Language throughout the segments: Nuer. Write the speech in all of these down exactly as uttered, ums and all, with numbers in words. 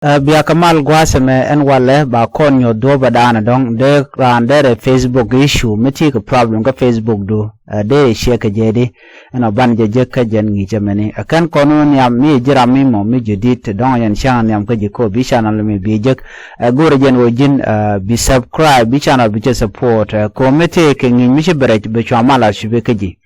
Ɛ, bia kɛ mal gua̱a̱th ɛmɛ ɛn walɛ ba kɔn nyuɔ̱th duɔ̱ɔ̱pä daanɛ dɔ̱ŋ dee raan derɛ Facebook issue mi ti kɛ problem kä Facebook du. Ɛ, dee ciɛ kɛ jɛ di ɛn ɔ ban jɛ jek kä jɛn ŋi̱i̱cä mɛni. Ɛ, kɛn kɔn wä nhiam mi ji̱ ram mi mɔ mi ji̱ di̱t dɔ̱ŋ yɛn cäŋ nhiam kä ji̱ kɔ bi channel mi bi jek. Ɛ, go̱o̱rɛ jɛn wä ji̱n, ɛ, bi subscribe bi channel bi cɛ support. Ɛ, kɔ mi tëë kɛ ŋi̱i̱c mi ci bɛ rɛc bɛ cua mal a cupi kä ji̱.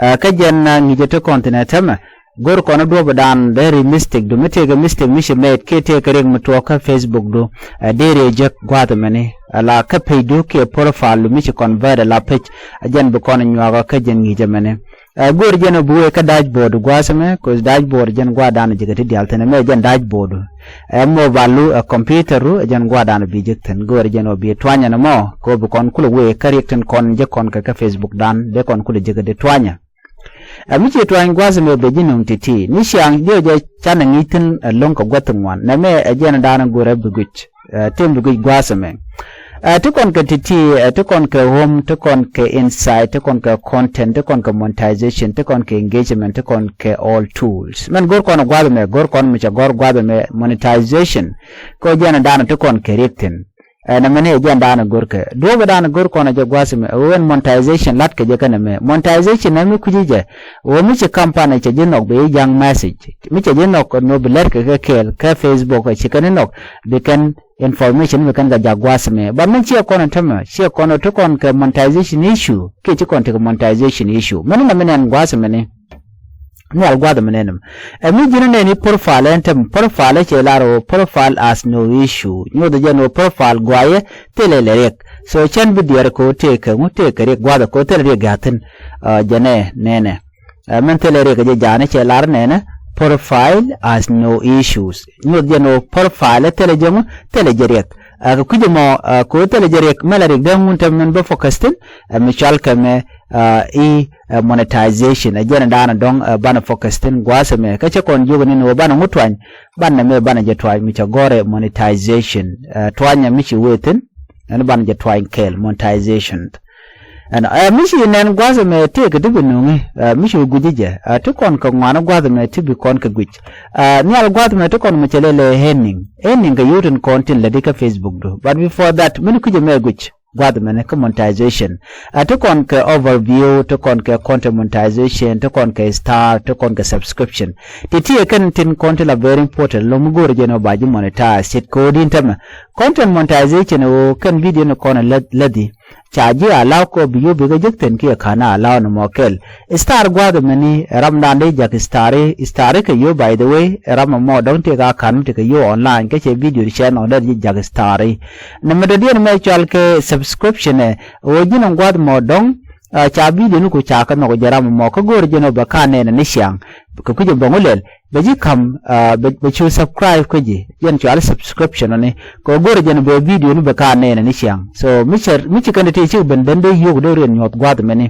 Ɛ, kä jɛn, ɛ, ŋi̱i̱cä ti kɔn thin ɛ tämɛ. Go̱r kɔn duɔ̱ɔ̱p dan dee ri mistake du mi tëëkɛ mistake mi ci mɛɛt kiɛ tëëkɛ riɛk mi tuɔɔk kä Facebook du. Ɛ, dee ri jek gua̱a̱th ɛmɛni. Ɛ, la kä page du kiɛ profile du mi ci convert ɛ la page. Ɛ, jɛn bi kɔn nyuakä kä jɛn ŋi̱i̱cä mɛni. Ɛ, go̱r jɛn ɔ bi wee kä dashboard gua̱a̱th ɛmɛ, 'cause dashboard jɛn gua̱a̱th dan jekɛ ti diaal thin ɛmɛ jɛn dashboard du. Ɛ, mobile du, ɛ, computer du, ɛ, jɛn gua̱a̱th dan bi jek thin. Go̱r jɛn ɔ bi tuanyɛ ni mɔ kɛ ɔ bi kɔn kulɛ wee kä riɛk tin kɔn jek kɔn kɛ kä Facebook dan dee kɔn kulɛ jekɛ di tuanyɛ. Ɛ, mi ci tuany gua̱a̱th ɛmɛ bɛ ji̱ nöŋ ti̱ti̱ ni ciaŋ diɛ jɛ canɛ ŋi̱i̱c thi̱n, ɛ, lo̱ŋ kɛ gua̱th ŋuan nɛmɛ ɛ jɛn daanɛ go̱rɛ bi guic. Ɛ, tim bi guic gua̱a̱th ɛmɛ. Ɛ, ti kɔn kɛ ti̱ti̱, ɛ, ti kɔn kɛ home, ti kɔn kɛ insight, ti kɔn kɛ content, ti kɔn kɛ monetization, ti kɔn kɛ engagement, ti kɔn kɛ all tools. Mɛn go̱r kɔn gua̱a̱th ɛmɛ, go̱r kɔn mi cɛ gɔ̱r gua̱a̱th ɛmɛ monetization. Kɛ jɛn daanɛ ti kɔn kɛ riɛk thi̱n. Ɛ, nɛmɛ ni ɛ jɛn daanɛ go̱rkɛ. Duɔ̱ɔ̱pɛ daanɛ go̱r kɔn ɛ jɛ gua̱a̱th ɛmɛ ɛ ɣöö ɛn monetization la̱tkɛ jɛ kä nɛmɛ. Monetization ɛ mi kui̱ci jɛ ɣöö mi ci company cɛ ji̱ nhɔk bɛ ji̱ ja̱ŋ message. Mi cɛ ji̱ nhɔk nɔ bi lɛtkɛ kɛ kɛɛl kä Facebook ɛ ci kɛn inɔk bi kɛn information bi kɛn kɛ ja̱k gua̱a̱th ɛmɛ. But min ciɛ kɔn ɛ tämɛ ciɛ kɔn ɛ ti kɔn kɛ monetization issue kiɛ ci kɔn tekɛ monetization issue. Mɛn nɛmɛ ni ɛn gua̱a̱th ɛmɛ ni. Nhial gua̱th mi nɛn mi. Ɛ mi ji̱n nɛn i̱ profile ɛn tɛm profile cɛ lar ɣöö profile has no issue. Nyoth jɛn ɣöö profile guayɛ thilɛ lɛ riɛk. So cɛn bi diɛɛr kɛ ɣöö tëëkɛ ŋu tëëkɛ riɛk gua̱th kɛ ɣöö thilɛ riɛk ga̱thin. Ɛ, jɛn ɛ nɛnɛ. Ɛ, mɛn thilɛ riɛk jɛ ja̱a̱n cɛ lar nɛnɛ. Profile has no issues. Nyoth jɛn ɣöö profile thilɛ jɛ ŋu thilɛ jɛ riɛk. Ɛ, kɛ kui̱c ɛmɔ, ɛ, kɛ ɣöö thilɛ jɛ riɛk mɛ la riɛk dee ŋun tɛm mɛn bä focus thin. Ɛ, mi cɔal kɛ mɛ, ɛ, i̱ ɛ, monetization. Ɛ jɛn daanɛ dɔ̱ŋ, ɛ, banɛ focus thi̱n gua̱a̱th ɛmɛ. Kä cä kɔn jiök ni ni wä banɛ ŋu tuany, banɛ mɛ banɛ jɛ tuany mi cɛ gɔ̱rɛ monetization. Ɛ, tuanyɛ mi ci wee thi̱n, ɛn banɛ jɛ tuany kɛɛl monetization. Ɛn, ɛ, mi ci nɛn gua̱a̱th ɛmɛ tëëkɛ ti bi nuŋi, ɛ, mi ci wä gui̱ci jɛ. Ɛ, ti kɔn kɛ ŋuani gua̱a̱th ɛmɛ ti bi kɔn kɛ gui̱c. Ɛ, nhial gua̱a̱th ɛmɛ ti kɔn mi cɛ lɛ lɛ earning. Earning kɛ yio̱w tin kɔn tin lɛ di kä Facebook du. But before that, min kui̱c ɛmɛ gui̱c. Gua̱th mɛnɛ kä monetization. Ɛ, ti kɔn kɛ overview, ti kɔn kɛ content monetization, ti kɔn kɛ star, ti kɔn kɛ subscription. Ti ti ɛ kɛn tin kɔn ti la very important, lɔ mi go̱o̱rɛ jɛn ɔ ba ji̱ monetize, cit ko̱o̱din tämɛ. Content monetization ɛ ɣöö kɛn video ni kɔn ɛ lä-, läthi. Ca ji̱ allow kɔ bi yio̱w bikɛ jek thi̱n kiɛ ka̱n allow ni mɔ kɛl. Star gua̱a̱th mɛni ɛ ramdan dee jak stari, stari kɛ yio̱w by the way, ɛ ram ɛmɔ dɔ̱ŋ tëëk a ka̱n mi ti kɛ yio̱w online, kä cɛ video di cɛ nɔk dee ji̱ jak stari. Nɛmɛ dɔ̱diɛn mɛ cɔal kɛ subscription ɛ ɣöö ji̱n ɛn gua̱th mɔ dɔ̱ŋ, ɛ, ca video ni ku ca kɛ nhɔk jɛ ram ɛmɔ kä go̱o̱r jɛn ɔ bɛ ka̱n nɛnɛ ni ciaŋ. Kɛ kui̱c ɛn bɛ ŋu lɛl bɛ ji̱ ka̱m, ɛ, bɛ, bɛ cu subscribe kä ji̱ jɛn cɔal subscription ɔni. Kɛ go̱o̱r jɛn ɔ bɛ video ni bɛ ka̱n nɛnɛ ni ciaŋ. So mi cɛ, mi ci kɛn ti ti cik ben den dee yio̱k dee riɛn nyuɔth gua̱th mɛni.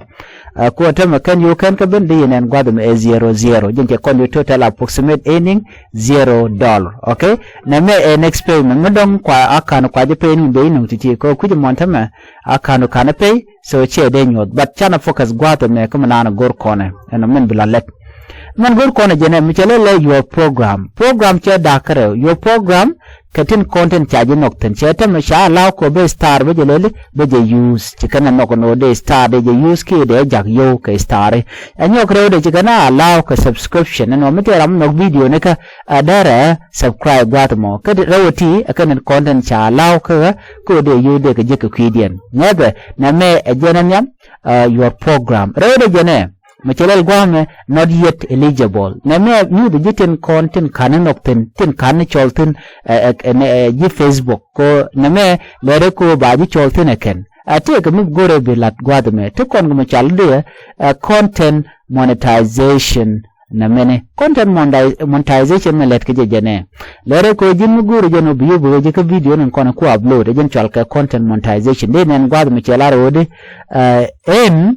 Ɛ, kuɔ tämɛ kɛn yio̱k kɛn kä ben dee yɛn ɛn gua̱th mɛ ɛ zero zero. Jɛn cɛ kɔn yio̱k total approximate earning zero dollar. Okay? Nɛmɛ ɛ next payment mi dɔ̱ŋ kua a ka̱n kua ji̱ pay ni bɛ inɔŋ ti̱ti̱ kɛ kui̱c mɔn tämɛ a ka̱n ka̱n pay. So cɛ dee nyuɔth but canɛ focus gua̱a̱th ɛmɛ kä mi naan go̱r kɔnɛ ɛn min bi la lɛt. Min go̱r kɔnɛ jɛnɛ mi cɛ lɛ lɛ your program. Program cɛ da̱k kärɛ your program. Kɛ tin content ca ji̱ nhɔk thi̱n cɛ tämɛ ca allow kɔ ben star ben jɛ lɛli ben jɛ use. Ci kɛn ɛ nhɔk ɛn ɣöö dee star dee jɛ use kiɛ dee jak yio̱w kɛ stari. Ɛ nyɔk rɛw dee ci kɛn ɛ allow kɛ subscription ɛn ɣöö mi tëë ram nhɔk video ni kä ɛ derɛ subscribe gua̱a̱th mɔ kä rɛw ɛ ti ɛ kɛn in content ca allow kä ɣä kä ɣöö dee yio̱w dee kɛ jek kɛ kui̱diɛn. Ŋäthɛ nɛmɛ ɛ jɛn ɛ nhiam, ɛ, your program rɛw dee jɛn ɛ. Mi cɛ lɛl gua̱a̱mɛ not yet eligible. Nɛmɛ nyuuth ji̱ tin kɔn tin ka̱n ni nhɔk thi̱n tin ka̱n ni cɔl thi̱n, ɛ, ɛ, ɛ, ɛ, ji̱ Facebook. Ko nɛmɛ lɛrɛ ko ba ji̱ cɔl thi̱n ɛ kɛn. Ɛ tëëkɛ mi go̱rɛ bi la̱t gua̱a̱th ɛmɛ ti kɔn kɛ mi cɔal dee, ɛ, content monetization. Nɛmɛni content monetize-, monetization mɛ lɛt kɛ jɛ jɛnɛ. Lɛrɛ ko ji̱n mi go̱rɛ jɛn ɔ bi yop kɛ jɛ kä video ni kɔn ku upload ɛ jɛn cɔal kɛ content monetization. Dee nɛn gua̱a̱th ɛmɛ cɛ lar ɣöö di, ɛ, ɛn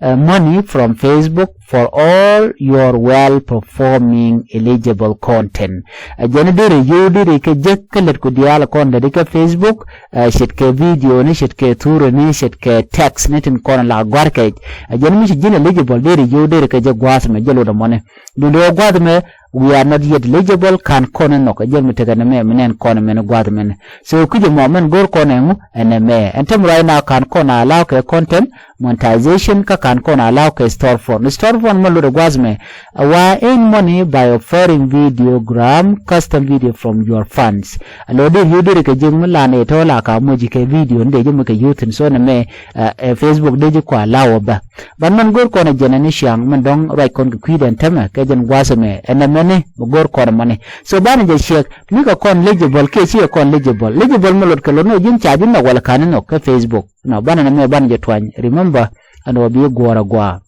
uh, money from Facebook for all your well performing eligible content. Ɛ jɛn derɛ yio̱w derɛ kɛ jek kä lät ku diaal kɔn lät kä Facebook, ɛ, ce̱tkɛ video ni, ce̱tkɛ thurɛ ni, ce̱tkɛ text ni tin kɔn la gua̱rkɛ. Ɛ jɛn mi ci ji̱n eligible derɛ yio̱w derɛ kɛ jek gua̱a̱th mɛ jɛ lotdɛ mɔni. Duundɛ ɣöö gua̱a̱th mɛ we are not yet eligible, ka̱n kɔn ɛ nhɔk. Ɛ jɛn mi tekɛ nɛmɛ mi nɛn kɔn ɛ mɛn gua̱th mɛn. So kui̱c ɛmɔ mɛn go̱r kɔn ɛŋu? Ɛn nɛmɛ. Ɛn tämɛ right now ka̱n kɔn allow kɛ content monetization kä ka̱n kɔn allow kɛ storefront. Storefront mɛ lot ɛ gua̱th mɛ. Wa earn money by offering videogram, custom video from your fans. Alo dir yu dir kɛ ji̱ mi lan ɛ tɔ la ka moji kɛ video ni dee ji̱ mi kɛ youth in so nɛmɛ, ɛ, ɛ, Facebook dee ji̱ kua allow ɛ bä. Ban mɛn go̱r kɔn ɛ jɛn ɛn i̱ ciaŋ mɛn dɔ̱ŋ ruac kɔn kɛ kui̱dɛn tämɛ kɛ jɛn gua̱a̱th ɛmɛ ɛn ɛmɛni mɛ go̱r kɔn ɛmɔni. So banɛ jɛ ciɛk mi kɛ kɔn eligible kiɛ ci kɛ kɔn eligible. Eligible mɛ lot kɛ lot ni ɔ ji̱n ca ji̱ nhɔk wala ka̱n i̱ nhɔk kä Facebook. Nɔ banɛ nɛmɛ banɛ jɛ tuany. Remember ɛn ɔ bi guɔ̱ɔ̱r agua.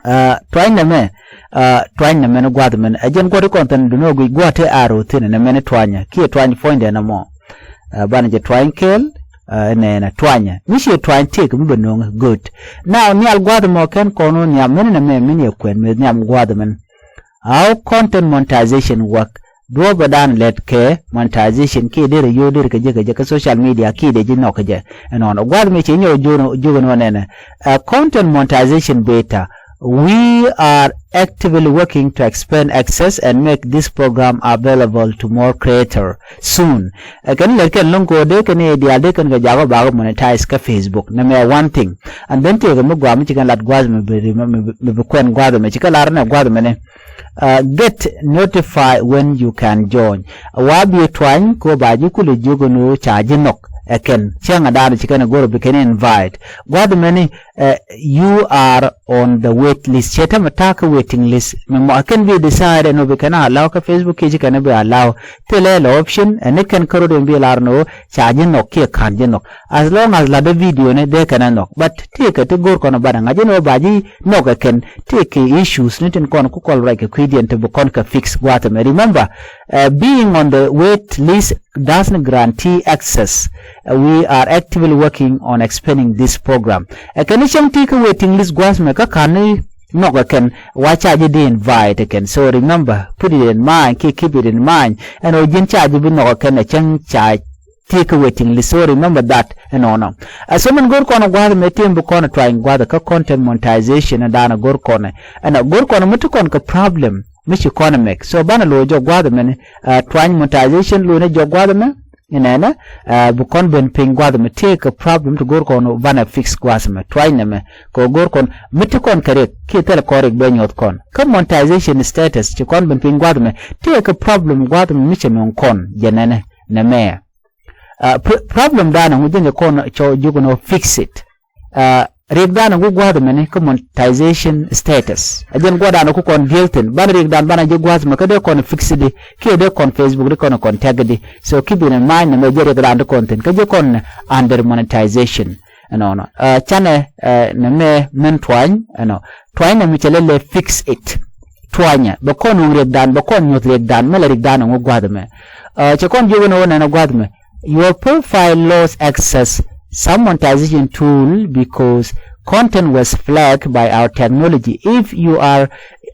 Ɛ, tuany nɛmɛ, ɛ, tuany nɛmɛ ni gua̱a̱th ɛmɛn ɛ jɛn gua̱a̱th ti kɔn thi̱n duni ɔ guic gua̱a̱th ti arrow thi̱n nɛmɛ ni tuanyɛ kiɛ tuany puɔ̱nydɛ nɛmɔ. Ɛ, banɛ jɛ tuany kɛɛl, ɛ, nɛnɛ tuanyɛ. Mi ciɛ tuany tëëk mi bɛ no̱o̱ŋ good. Now nhial gua̱a̱th ɛmɔ kɛn kɔn wä nhiam mɛn nɛmɛ min yɛ kuɛn mi nhiam gua̱a̱th ɛmɛn. How content monetization work. Duɔ̱ɔ̱p ɛ dan lɛt kɛ monetization kiɛ derɛ yo̱o̱ derɛ kɛ jek kɛ jek kä social media kiɛ dee ji̱ nhɔk kɛ jɛ. Ɛnɔnɔ gua̱a̱th mi ci nyɔk jiök ɛn wä nɛnɛ. Ɛ, content monetization beta. We are actively working to expand access and make this program available to more creator soon. Ɛ kɛn lɛt kɛn lo̱ŋ ko̱ dee kɛn i̱ diaal dee kɛn kɛ jakä bakä monetize kä Facebook. Nɛmɛ one thing. And then tëëkɛ mi gua̱a̱th mi ci kɛn lat gua̱a̱th mi bi, mi bi, mi bi kuɛn gua̱a̱th mi ci kɛ lar nɛ gua̱a̱th mi ni. Uh, get notified when you can join. Wa bi tuany ko ba ji̱ kulɛ jiök ɛn ɣöö ca ji̱ nhɔk ɛ kɛn cäŋ ɛ daanɔ ci kɛn ɛ go̱r ɔ bi kɛn invite. Gua̱th mɛni, uh, you are on the wait list. Cɛ tämɛ ta̱a̱ kä waiting list. Mɛ mɔ ɛ kɛn bi decide ɛn ɣöö bi kɛn allow kä Facebook kiɛ ci kɛn bi allow. Thilɛ lɛ option ɛn ni kɛn kä rot ɛn bi lar ɛn ɣöö ca ji̱ nhɔk kiɛ ka̱n ji̱ nhɔk. As long as latdä video ni dee kɛn ɛ nhɔk. But tëëkɛ ti go̱r kɔn ɛ banɛ ŋa̱c ɛn ɣöö ba ji̱ nhɔk ɛ kɛn tëëkɛ issues ni tin kɔn ku kɔl ruac kɛ kui̱diɛn ti bi kɔn kɛ fix gua̱a̱th ɛmɛ. Remember, uh, being on the wait list doesn't guarantee access. Uh, we are actively working on expanding this program. Ɛ kɛn cäŋ ti kä waiting list gua̱a̱th ɛmɛ kä ka̱n ni nhɔk ɛ kɛn wa ca ji̱ di invite ɛ kɛn. So remember, put it in mind, keep, keep it in mind. Ɛn ɣöö ji̱n ca ji̱ bi nhɔk ɛ kɛn ɛ cäŋ ca ti kä waiting list. So remember that ɛnɔnɔ. Ɛ so min go̱r kɔn gua̱a̱th mɛ ti mi bi kɔn tuany gua̱a̱th kä content monetization ɛ da̱a̱n ɛ go̱r kɔn ɛ. Ɛn ɛ go̱r kɔn mi ti kɔn kɛ problem mi ci kɔn ɛ mɛk. So banɛ lo̱ jɔk gua̱a̱th mɛni, ɛ, tuany monetization lo̱ ni jɔk gua̱a̱th mɛ. Inɛnɛ, ɛ, bi kɔn ben piny gua̱a̱th mɛ ti kɛ problem ti go̱r kɔn banɛ fix gua̱a̱th mɛ tuany nɛ mɛ. Kɛ go̱r kɔn mi ti kɔn kɛ rik kiɛ thil kɔn rik bɛ nyuɔth kɔn. Kä monetization status ci kɔn ben piny gua̱a̱th mɛ ti kɛ problem gua̱a̱th mɛ mi cɛ nuɔ̱ŋ kɔn jɛ nɛnɛ nɛ mɛ. Uh, pr-, problem dan ɛŋu jɛn jɛ kɔn cɔ jiök ɛn ɣöö fix it. Uh, riɛk dan ɛŋu gua̱a̱th mɛni kä monetization status. A jɛn gua̱a̱th dan ɛŋu kɔn diel thi̱n. Banɛ riɛk dan banɛ ji̱ gua̱a̱th mɛ kä dee kɔn fix di. Kiɛ dee kɔn Facebook di kɔn contact di. So keep in mind nɛ mɛ jɛ riɛk dan di kɔn thi̱n. Kä jɛ kɔn under monetization. Ɛnɔnɔ. Uh, canɛ, uh, nɛ mɛ min tuany, ɛnɔ. Tuany nɛ mi cɛ lɛ lɛ fix it. Tuanyɛ. Bɛ kɔn wuŋ riɛk dan, bɛ kɔn nyuɔth riɛk dan, mɛ lɛ riɛk dan ɛŋu gua̱a̱th mɛ. Uh, cɛ kɔn jiök ɛn ɣöö nɛn ɛ gua̱a̱th mɛ. Your profile lost access some monetization tool because content was flagged by our technology. If you are,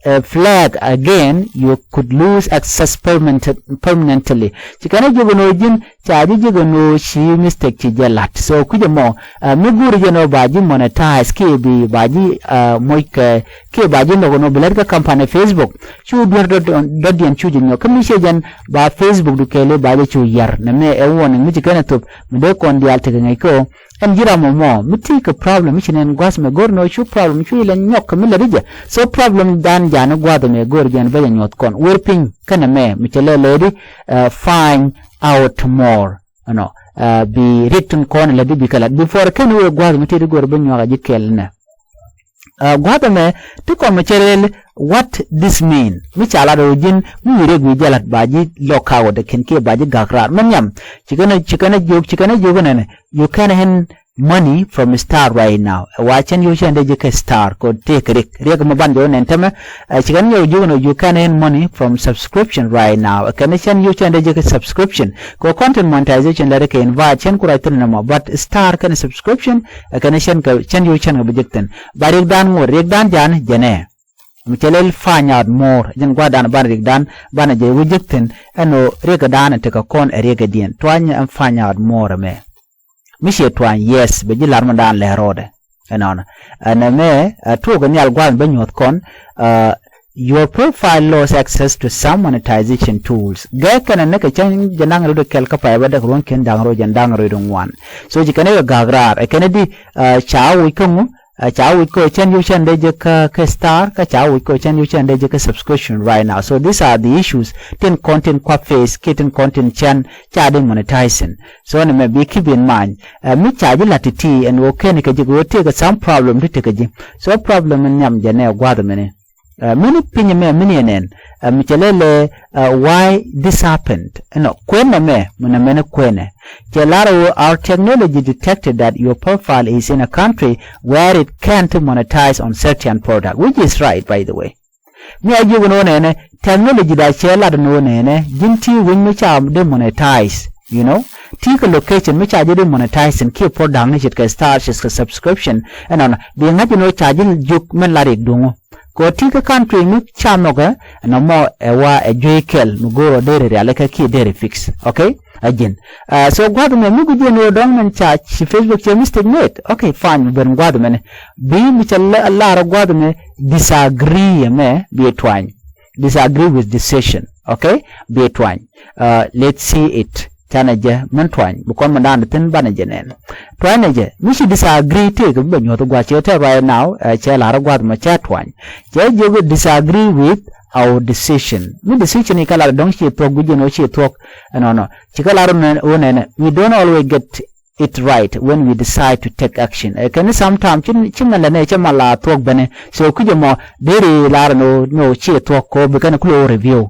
uh, flagged again, you could lose access permanent-, permanently. Ci kɛn ɛ jiök ɛn ɣöö ji̱n ca ji̱ ji̱ kɛ no̱o̱ ci mistake ci jɛ la̱t. So kui̱c ɛmɔ, uh, mi go̱o̱ri jɛ nɔ ba ji̱ monetize kiɛ bi ba ji̱, uh, moc kɛ kiɛ ba ji̱ nhɔk nɔ bi lät kä company Facebook. Cu duer dɔ̱diɛn cu ji̱ nyɔk kä mi ciɛ jɛn ba Facebook du kɛɛli ba jɛ cu yar. Nɛ mɛ ɛ warning mi ci kɛn ɛ thop mi dee kɔn diaal tekɛ ŋäc kä ɣöö ɛn ji̱ ram ɛmɔ mi ti kɛ problem mi ci nɛn gua̱th mɛ go̱r nɔ cu problem cu ilɛ nyɔk kɛ mi lät i̱ jɛ. So problem dan jani gua̱th ɛmɛ go̱r jɛn bä jɛ nyuɔth kɔn wer piny kɛnɛ mɛ mi cɛ lɛ lɛɛdi, uh, find out more. Ɛnɔ, uh, bi rik tin kɔn lɛ di bi kɛ lɛ before kɛn wee gua̱th mi ti di go̱r bä nyuak a ji̱ kɛl nɛ. Uh, gua̱th ɛmɛ ti kɔn mɛ cɛ rɛl what this mean mi ca lat ɣöö ji̱n mi wi̱i̱ rɛk wi̱i̱ jɛ lat ba ji̱ lɔk ka wä dɛ kɛn kiɛ ba ji̱ gak raar mɛ nhiam. Ci kɛn ci kɛn jiök ci kɛn jiök nɛnɛ you can earn money from star right now. Ɛ wa cɛn yio̱w cɛn dee ji̱ kɛ star kɔ tëëk riɛk riɛk mi ban jɛ wä nɛn tämɛ. Ɛ ci kɛn yio̱w jiök nɔ you can earn money from subscription right now. Ɛ kɛn cɛn yio̱w cɛn dee ji̱ kɛ subscription kɔ content monetization lɛ ri kɛ invite cɛn ku ruac thi̱n nɔmɔ but star kɛn subscription. Ɛ kɛn cɛn kɛ cɛn yio̱w cɛn kɛ bi ji̱k thi̱n. Ba riɛk dan ŋot riɛk dan jan jɛnɛ. Mi cɛ lɛl find out more jɛn gua̱dan ban riɛk dan ban jɛ wä ji̱k thi̱n. Ɛn ɣöö riɛk dan tekɛ kɔn ɛ riɛk diɛn tuany ɛn find out more ɛmɛ. Mi ciɛ tuany yes bɛ ji̱ lar mi daan lɛ rɔɔdɛ. Ɛnɔnɔ ɛn ɛmɛ ɛ tuɔɔk ɛ nhial gua̱a̱th bä nyuɔ̱th kɔn. Ɛ your profile lost access to some monetization tools. Gɛ kɛnɛ ni kɛ cäŋ jɛ naŋ rɛw di kɛl kä pay bä däk ruɔ̱n kiɛn da̱ŋ rɛw jɛn da̱ŋ rɛw di ŋuan. So ci kɛn i̱ kɛ ga̱a̱k raar ɛ kɛn i̱ di, uh, ca wi̱c kä ŋu, uh, ca wi̱c kä cɛn yio̱w cɛn dee jɛ kä, kä star, kä ca wi̱c kä cɛn yio̱w cɛn dee jɛ kä subscription right now. So these are the issues tin kɔn tin kua face kiɛ tin kɔn tin cɛn ca di monetizing. So ni mɛ bi keep in mind. Uh, mi ca ji̱ la̱t ti ti ɛn ɣöö kɛn kɛ ji̱ kɛ ɣöö tëëkɛ some problem ti tekɛ ji̱. So problem in nhiam jɛ nɛ gua̱a̱th mini. Uh, mini piny mɛ mini ɛnɛn. Uh, mi cɛ lɛ lɛ, uh, why this happened. Ɛnɔ kuenɛ mɛ mi nɛ mɛni kuenɛ. Cɛ lar ɣöö our technology detected that your profile is in a country where it can't monetize on certain product, which is right, by the way. Mi a jiök ni wä nɛnɛ, technology da cɛ lat ni wä nɛnɛ, ji̱n ti winy mi ca de monetize, you know. Ti kɛ location mi ca ji̱ de monetize in kiɛ product ni ce̱tkɛ star, ce̱tkɛ subscription, ɛnɔnɔ. Bi ŋa̱c ni wä ca ji̱ jiök min lat rik duŋu. Kɛ ɣöö ti kä country mi ca nhɔkɛ, ɛnɔ mɔ ɛ wa ɛ juey kɛl mi go̱o̱r ɔ deri rialikä kiɛ deri fix. Okay? A ji̱n. Uh, so gua̱th mɛ mi gui̱c ji̱n ɣöö dɔ̱ŋ min ca ci Facebook cɛ mistake made. Okay, fine, mi ben gua̱th mɛni. Bi mi cɛ la-, lar gua̱th mɛ disagree mɛ bi twany. Disagree with decision. Okay? Bi twany. Uh, let's see it. Canɛ jɛ min twany. Bi kɔn mi da̱a̱n thin banɛ jɛ nɛn. Twany jɛ. Mi ci disagree tëëk bi bɛ nyuɔ̱th gua̱th cɛ tɛ right now. Uh, cɛ lar gua̱th mɛ cɛ twany. Cɛ jiök disagree with our decision. Mi decision i̱ kɛ lar dɔ̱ŋ ci thuɔ̱k gui̱c ji̱n ɣöö ci thuɔ̱k. Ɛnɔnɔ. Ci kɛ lar wä nɛnɛ, we don't always get it right when we decide to take action. Ɛ kɛn ni sometime ci, ci mɛn lɛ nɛ cɛ ma la thuɔ̱k bɛnɛ. So kucɛ mɔ deri lar ni wä, ni wä ci thuɔ̱k kɛ wä bi kɛn kulɛ wä review.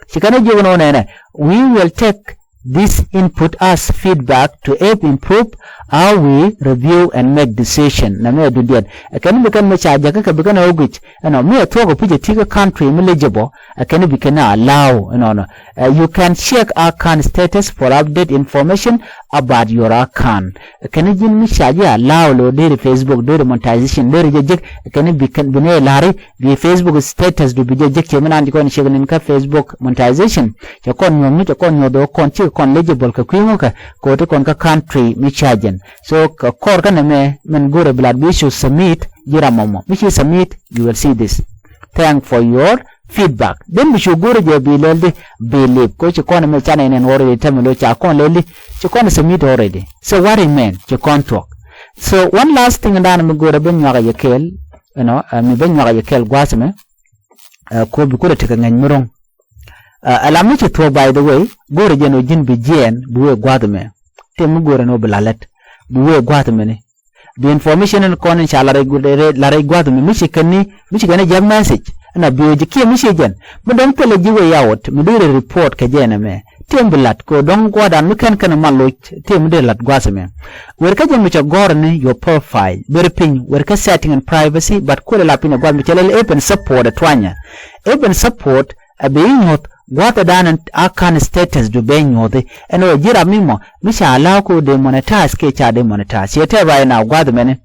Ci kɛn ni jiök ni wä nɛnɛ, we will take this input as feedback to help improve how we review and make decision. Nɛ mɛ dudiɛn. Ɛ kɛn ni bi kɛn mɛ ca jakä kɛ bi kɛn ɛ wä guic. Ɛnɔ, mi ɛ thuɔ̱k ɛ puc ɛ ti kä country mi legible, ɛ kɛn bi kɛn a allow, ɛnɔnɔ. Uh, you can check account status for update information about your account. Ɛ kɛn ji̱n mi ca ji̱ allow lo̱ deri Facebook, deri monetization, deri jɛ jek, ɛ kɛn bi kɛn bi nɛ lari, bi Facebook status du bi jɛ jek cɛ mi nan ji̱ kɔn check nin kä Facebook monetization. Cɛ kɔn nyuɔ̱th mi cɛ kɔn nyuɔ̱th ɛ kɔn cikɛ kɔn legible kɛ kui̱ ŋukä, kɛ ɣöö ti kɔn kä country mi ca jɛn. So kɛ kɔr kä nɛ mɛ, min go̱rɛ bi lat bi cu submit, ji̱ ram mɔmɔ. Mi ci submit, you will see this. Thank for your feedback. Then bi cu go̱rɛ jɛ bi lɛl di bi lip. Ko ci kɔn mɛ canɛ nɛn already tɛmɛ lo ca kɔn lɛl di. Ci kɔn submit already. So what remain? Ci kɔn tuɔk. So one last thing dan mi go̱rɛ bi nyuak a yɛ kɛl, you know, uh, mi bi nyuak a yɛ kɛl gua̱th mɛ. Uh, ko bi kulɛ tekɛ ŋɛny mi ro̱ŋ. Uh, a lam mi ci thuɔk, by the way, go̱rɛ jɛ nɔ ji̱n bi jiɛn bi wee gua̱th mɛ. Tëë mi go̱rɛ nɔ bi lalɛt. Bi wee gua̱th mɛ ni. Bi information in kɔn in ca la rɛy, la rɛy gua̱th mi, mi ci kɛn ni, mi ci kɛn ni jɛk message. Ɛnɔ bi wee ji̱ kiɛ mi ci jɛn. Mi dɔ̱ŋ thilɛ ji̱ way out, mi dee rɛ report kɛ jɛ ɛn ɛmɛ. Tëë mi bi lat, kɛ dɔ̱ŋ gua̱dan mi kɛn kɛn ma loc, tëë mi dee lat gua̱th ɛmɛ. Wer kä jɛn mi cɛ gɔ̱r ni your profile, ber piny, wer kä setting and privacy, but kuɛlɛ la piny ɛ gua̱th mi cɛ lɛl even support ɛ tuanyɛ. Even support, a bɛ i̱ nyuɔ̱th gua̱thɛ dan in account status du bɛ nyuɔ̱thi. Ɛn ɣöö ji̱ ram mi mɔ mi ca allow ko de monetize kiɛ ca de monetize. Ciɛ tɛ right now gua̱th mɛni.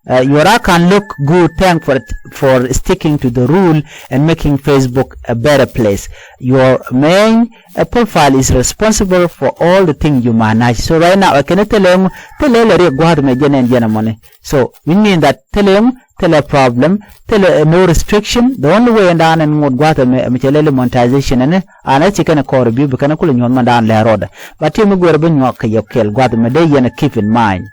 Uh, your account look good, thank for, for sticking to the rule and making Facebook a better place. Your main, uh, profile is responsible for all the thing you manage. So right now, ɛ kɛn thilɛ ŋu, thilɛ lɛ ri gua̱th mɛ jɛn ɛn jɛn ɛmɔni. So, which mean that thilɛ ŋu, thilɛ problem, thilɛ, uh, no restriction. The only way ɛn dan ɛn ŋot gua̱th ɛmɛ, ɛmɛ cɛ lɛli monetization ɛni, an ɛ ci kɛn kɔr bi, bi kɛn kulɛ nyuɔ̱th mɛn dan lɛ rɔɔdɛ. But ti mi guɛr bi nyuɔk kɛ yɛ kɛl gua̱th ɛmɛ, dee yɛn keep in mind.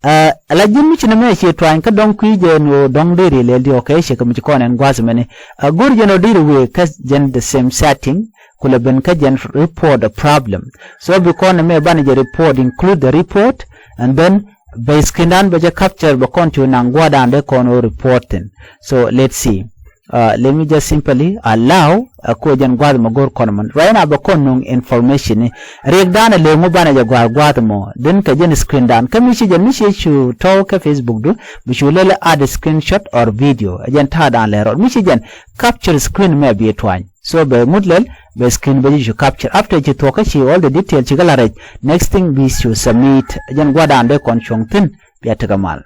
Uh, ala ji̱n mi ci nɛ mɛ ci tuany kä dɔ̱ŋ kui̱ jɛ ni ɣöö dɔ̱ŋ dee ri lɛl di, okay, ci kɛ mi ci kɔn ɛn gua̱th ɛmɛni. Uh, go̱r jɛ ni ɣöö dee ri wëë kä jɛn the same setting, kulɛ ben kä jɛn report a problem. So bi kɔn ɛmɛ banɛ jɛ report, include the report, and then bɛ screen dan bɛ jɛ capture bɛ kɔn cu naŋ gua̱dan dee kɔn ɣöö report thin. So let's see. Uh, let me just simply allow, uh, ko jɛn gua̱th mɛ go̱r kɔn mɛn. Right now bɛ kɔn nuŋ information ni. Riɛk dan a leŋ wä banɛ jɛ gua̱th gua̱th mɔ. Then kɛ jɛn screen dan. Kä mi ci jɛn mi ci cu tɔw kɛ Facebook du. Bi cu lɛl add screenshot or video. Ɛ jɛn ta̱a̱ dan lɛ rɔɔd. Mi ci jɛn capture screen mɛ bi twany. So bɛ ŋut lɛl, bɛ screen bɛ ji̱ cu capture. After ci thuɔ̱kä ci all the detail ci kä la rɛc. Next thing bi cu submit. Ɛ jɛn gua̱dan dee kɔn cuɔ̱ŋ thi̱n. Bia tekɛ mal.